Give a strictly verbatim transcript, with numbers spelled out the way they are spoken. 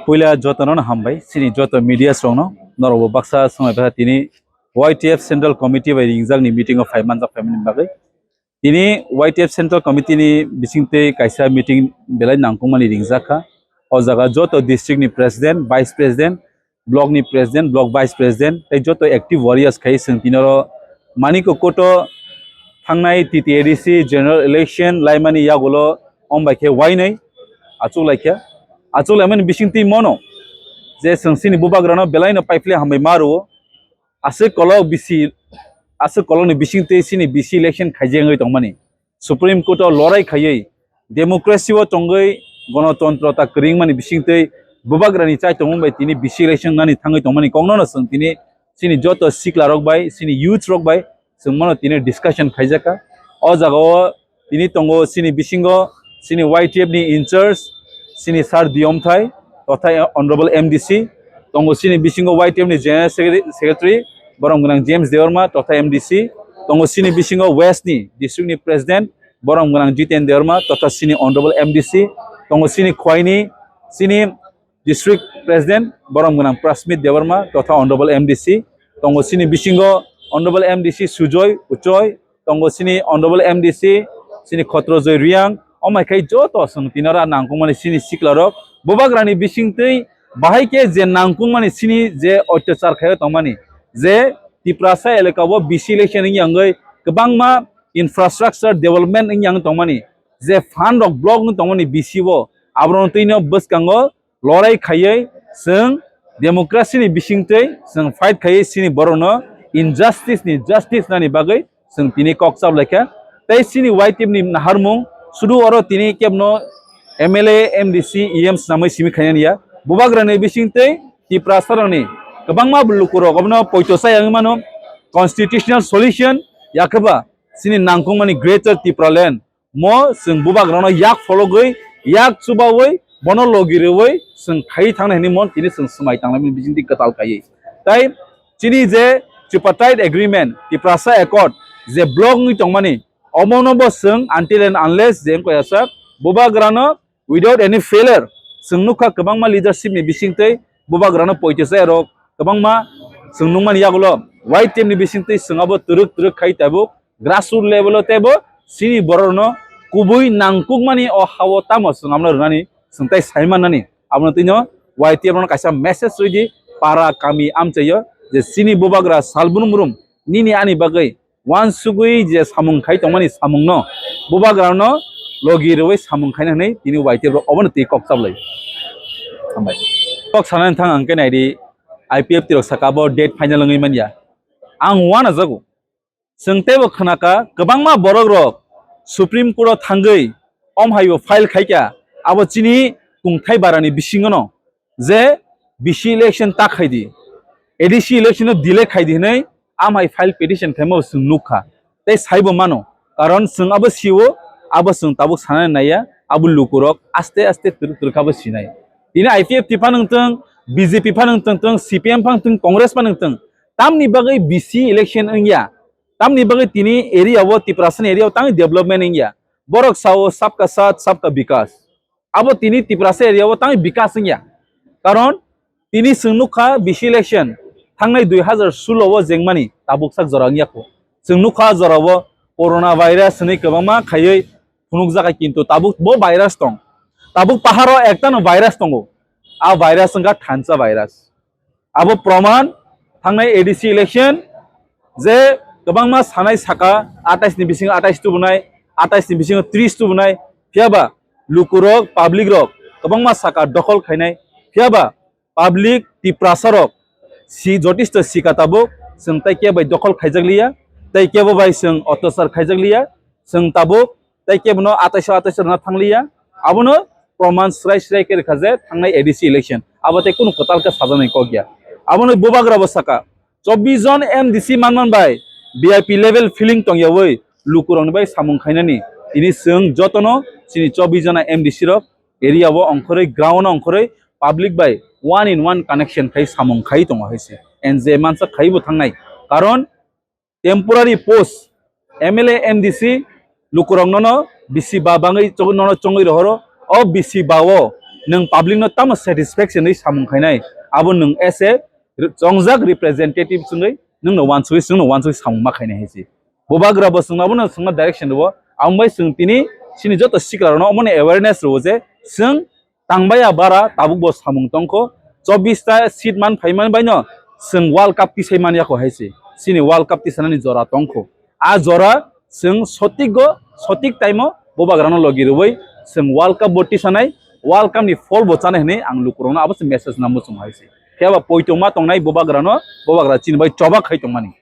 Puila jotono no hambai, chini joto media rokno, norokbo baksa swngbai bakha tini Y T F Central Committee bai ringjakni meeting o phai manjak phaimani bagwi. Tini Y T F Central Committee ni bisingtwi kaisa meeting belai nangkukmani ringjak kha. O jaga joto district ni president, vice president, block ni president, block vice president, tei joto active warriors khai chwng tini oro Manikya Koto thangnai T T A D C general election laimani yagulo om bai khe wainwi achuk laikha. Achuk laimani bisingtwi mono je chwng chini bubagrano belaino paiphle hambai ma rwo. Aswk kolok bisi, aswk kolokni bisingtwi chini B C election khaijak wngwi tongmani. Supreme Court o lorai khaiwi democracy o tongwi gonotontro ta kwrwngmani bisingtwi bubagrani chai tongmung bai tini B C election nani thangwi tongmani kokno no chwng tini chini joto sikla rok bai, chini youth rok bai chwng mano tini discussion khaijakha. O jaga o tini tongo chini bisingo chini Y T F ni in charge chini Sir Diyomthai totha Honorable M D C, tongo chini bisingo Y T F ni General Secretary, Secretary borom gwnang James Debbarma totha M D C, tongo chini bisingo West ni district ni President borom gwnang Jiten Debbarma totha chini Honorable M D C, tongo chini Khwaini chini District President borom gwnang Prasmit Debbarma totha Honorable M D C, tongo chini bisingo Honorable M D C Sujoy Uchoi, tongo chini Honorable M D C chini Khotrojoy Riang, omai khai joto chwng tini oro nangkukmani chini sikla rok bubagrani bisingtwi bahai khe je nangkukmani chini je otyachar khaio tongmani je Tiprasa elaka o B C election wngya wngwi kwbangma infrastructure development wngya wngwi tongmani je fund rok block wngwi tongmani B C o aborokno twino bwskango lorai khaiwi chwng democracy ni bisingtwi chwng fight khaiwi chini borokno injustice ni justice nani bagwi chwng tini kok chap laikha. Tei chini Y T F ni naharmung sudu oro tini kebno M L A, M D C, E M swnamwi simi khainani ya. Bubagrani bisingtwi Tiprasarokni kwbangma lukurok obono poito chaya wngwi mano constitutional solution yakheba chini nangkukmani Greater Tipraland mo chwng bubagrano yak phologwi, yak chubawi, bono logi rwwi chwng khai thangna hwnwi mo tini chwng swmai tanglaimani bisingtwi kwtal khaiwi. Tai chini je Tripartite Agreement, Tiprasa Accord, je block wngwi tongmani, omono bo chwng until and unless je wngkha ya sak bubagrano without any failure, chwng nukha kwbangma leadership ni bisingtwi bubagrano poito chaya rok kwbangma chwng nukmani yagulo Y T F ni bisingtwi chwng abo twrwk twrwk khai tabuk grassroot level o teibo chini borokno kubui nangkukmani o hao tamo chwng abono rwnani chwng tai sai mannani abono twino Y T F rokno kaisa message rwidi para kami amchaio je chini bubagra salbrum brum nini ani bagwi uansugwi je samung khai tongmani samungno bubagrano logi rwui samung khaina hwnwi tini Y T F rok obono twi kok chaplai. Hambai. Kok sanani thang ang khe naidi I P F T rok saka bo date final wngwi manya. Ang uanajago. Chwng teibo khnaka kwbangma borok rok Supreme Court o thangwi om haibo file khaikha abo chini kungthai barani bisingono je B C election ta khaidi, A D C election no delay khaidi hwnwi amhai file petition khaima bo chwng nukha tei saibo mano, karon chwng abo sio, abo chwng tabuk sanani naiya, abo lukurok aste aste twrwk twrwk kha bo sinai. Tini I P F T phano wngtwng, B J P phano wngtwng, C P M phano wngtwng, Congress phano wngtwng, tamni bagwi B C election wngya, tamni bagwi tini area o, Tiprasani area o tangwi development wngya, borok sao sabka saath sabka bikas. Abo tini Tiprasa area o tangwi bikas wngya. Karon tini chwng nukha B C election thangnai dui hazar sulo o jengmani tabuk sak jora wngya kho. Chwng nukha jora o corona virus hwnwi kwbangma khaiwi phunukjakha kintu tabuk bo virus tong. Tabuk paharo ektano virus tongo. A virus wngkha thansa virus. Abo proman thangnai A D C election je kwbangma sanai saka atais ni bisingo atais tubunai, atais ni bisingo tris tubunai, phiyaba lukurok, public rok kwbangma saka dokhol khainai, phiyaba public Tiprasa rok si jotisto sika tabuk chwng tai kebo bai dokhol khaijak liya, tai kebo bai chwng otyachar khaijak liya, chwng tabuk tei kebono atais o atais o rwna thangliya. Abono proman srai srai khe rwkha je thangnai A D C election abo tei kunu kwtal khe sajaknai kok ya. Abono bubagra bo saka, chobbish jon M D C manman bai V I P level feeling tongyawi lukurokni bai samung khainani tini chwng jotono chini chobbish jona M D C rok area o ongkhorwi, ground o ongkhorwi public bai one in one connection khai samung khai tongo hai se. And je mansa khai bo thangnai. Karon temporary post, M L A, M D C lukurok nono bisi ba bangwi chong-, nono chongwi rohoro. O bisi ba o nwng public no tamo satisfaction ri samung khainai, abo nwng as a chongjak representative chwngwi nwngno wansugwi, chwngno wansugwi samung ma khainai hai se. Bubagra bo chwngno abono chwngno direction rwo, abo bai chwng tini chini joto sikla rokno omono awareness rwo je chwng tangbaiya bara tabuk bo samung tongkho, chobbish ta seat man phaiman baino chwng World Cup tisai man yakho hai se. Chini World Cup tisanani jora tongkho. A jora chwng sotik go, sotik time o Bubagrano logi rwui chwng World Cup bo tisanai, World Cup ni phol bo chanai hwnwi ang lukurokno abo se message namo chwng hai se. Phiya ba poitongma tongnai Bubagrano, Bubagra chini bai choba khai tongmani.